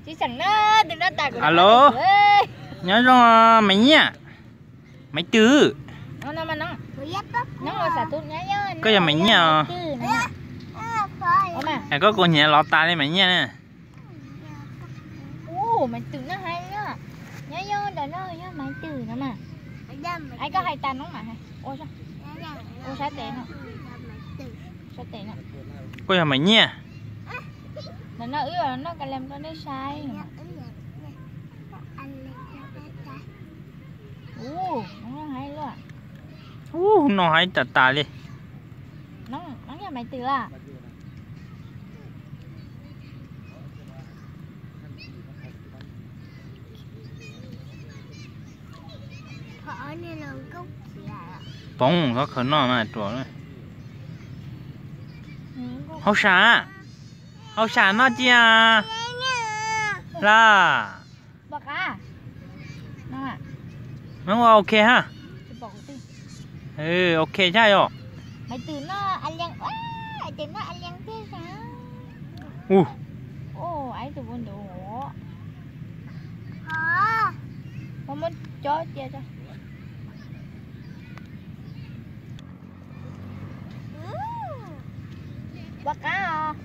Alo, nyob zoo Maiv Nyiaj, Maiv Twm. Koj yog Maiv Nyiaj os. Koj kuv nyiam los tas li Maiv Nyiaj na. Koj yog Maiv Nyiaj. Ub, no haib tas tas li. Poob, khaws noj mas ruam. Hauj sam, hauj sam noj cia. Laj, ok ha. Ok thiab yom. Ub, muab cob cia. Pom qab os,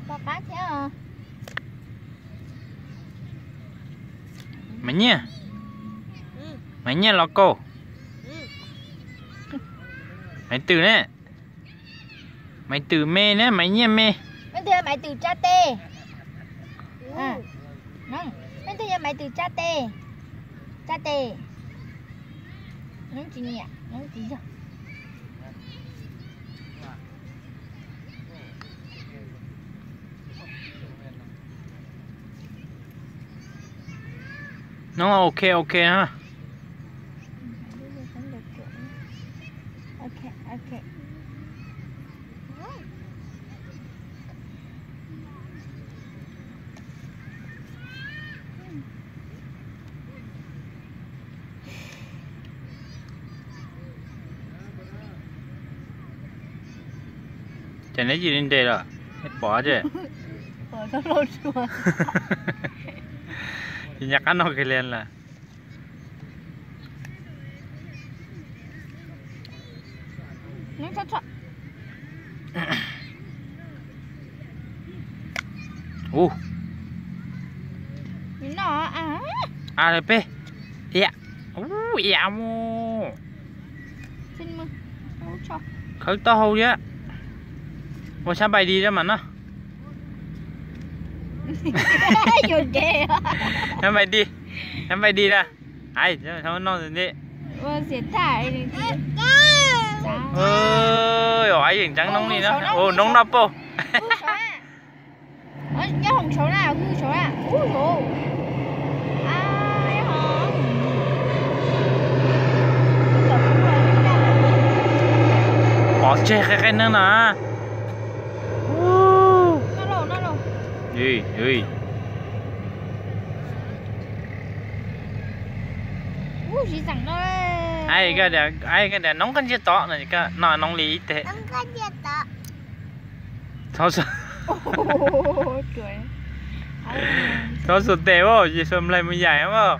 pom qab thiab os. Maiv Nyiaj, Maiv Nyiaj los kaus. Maiv Twm ne, Maiv Twm me ne, Maiv Nyiaj me. Maiv Twm tsa tes. Maiv Twm yog Maiv Twm tsa tes, tsa tes. Noob tsis nyiam, noob tsis yog. Noob ok ok na. Ces neb cia li nres lawm, neb pom ces. Ces nyaj qab no kiag li lawm. Ub, a peb, ia, ub, ia mus. Khawb taub hau thiab. Ua sab npaim dis rau mam noj. Sab npaim dis, sab npaim dis lawm. Ai, noj ntej. Ai yeej tseeb noob li na. Noob noj pauj. Pov tseg qe qe neeg na. Ai, koj tias noob koj ntsia tod no, noj noob li ib teg. Txhob xuas tes, ces xuas nplaig mus yaim os.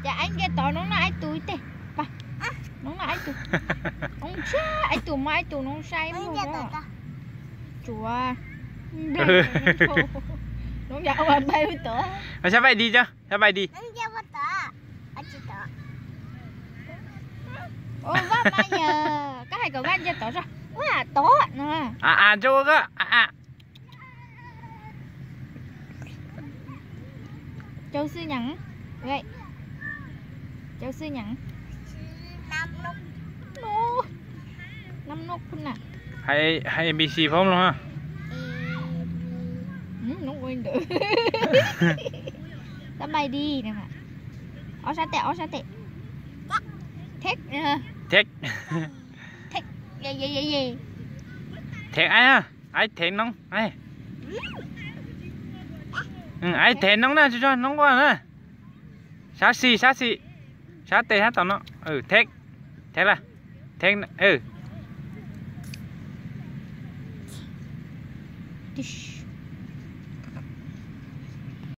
Sab npaim dis, sab npaim dis. Vaj mas yog koj hais kom Vaj ntsia tod tso. Vaj tod no. A, a, ntsia ua koj a. Châu sư nhắn. Châu sư nhắn. Năm nốt phun nè. Hais A B C phoob los ha. Nốt ua ntawd. Sab npaim dis. Ob sab tes, ob sab tes. Theb. Theb. Theb. Ye ye ye ye. Theb aib, aib theb noob. Aib theb noob na, tsis tso noob ua na. Sab xis, sab xis. Sab tes sab tom no. Theb. Theb lawm. Theb.